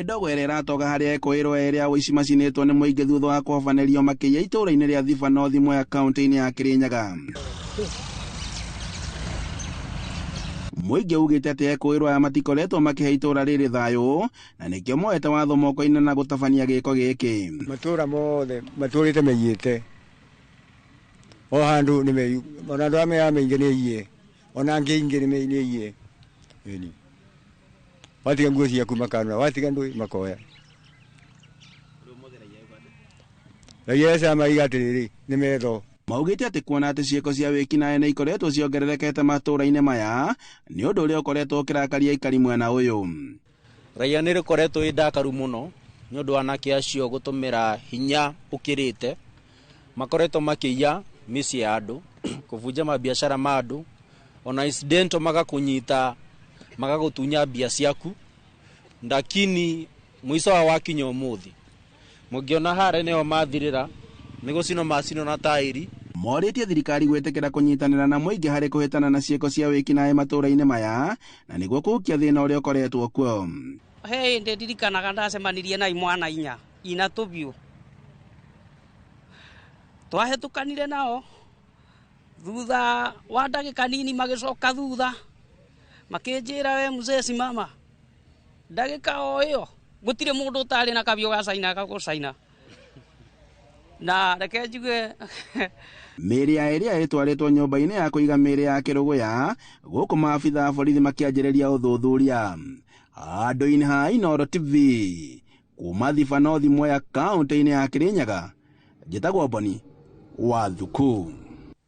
Ndogo ĩrĩa ĩratoga harĩ ekũĩrwo erĩ a ũici macinĩtwo nĩ mũingĩ thutha wa kũhobanĩrio makĩiya itũũra-inĩ rĩa Thiba North Mwea kaunti-inĩ ya Kĩrĩnyaga. Mũingĩ ugĩte atĩ ekũĩrwo aya matikoretwo makĩhe itũũra rĩrĩ thayũ na nĩkĩo moete watho moko-inĩ na gũtabania gĩko gĩkĩ. Matũũra mothe matũrĩte maiyĩte o handũ nĩ meiyu, ona andũ arĩa mea maingĩ nĩ aiye, ona angĩ aingĩ nĩ aiye. Ĩni watiga nguo ciaku makanũra, watiga ndũĩ makoya. Raia aca maiga atĩrĩrĩ nĩ metho. Maugĩte atĩ kuona atĩ ciĩko cia wĩkinaĩ nĩ ikoretwo ciongererekete matũũra-inĩ maya nĩ ũndũ ũrĩa ũkoretwo ũkĩrakaria aikari mwena ũyũ. Raia nĩ rĩkoretwo ĩ ndakaru mũno nĩ ũndũ wa anake acio gũtũmĩra hinya ũkĩrĩte, makoretwo makĩiya mĩciĩ ya andũ, kũbunja mabiacara ma andũ, ona incidental magakũnyita magagũtunya mbia ciaku, lakini mũico wa wakinya ũmũthĩ mũngĩona harĩa nĩho mathirĩra nĩ gũcinwo macinwo na taĩri. Morĩtie thirikari gwĩtĩkĩra kũnyitanĩra na mũingĩ harĩ kũhĩtana na ciĩko cia wĩkinaĩ matũũra-inĩ maya na nĩguo kũhukia thĩna ũrĩa ũkoretwo kuo. He hĩndĩ ndirikanaga ndacemanirie na imwana inya ina tũbiũ, twahĩtũkanire nao thutha wa ndagĩka nini magĩcoka thutha makĩnjĩra, we mzee simama. Ndagĩka o ĩyo gũtirĩ mũndũ ũtarĩ na kabiũ ga caina gagũcaina na reke njuge. Mĩĩrĩ ya ĩrĩa ĩtwarĩtwo nyũmba-inĩ ya kũiga mĩĩrĩ ya Kĩrũgũya gũkũ maabitha a borithi makĩanjĩrĩria ũthuthuria. Handũ-inĩ ha Inooro TV kuma Thiba North Mwea kaunti-inĩ ya Kĩrĩnyaga, njĩtagwo Boni wa Thuku.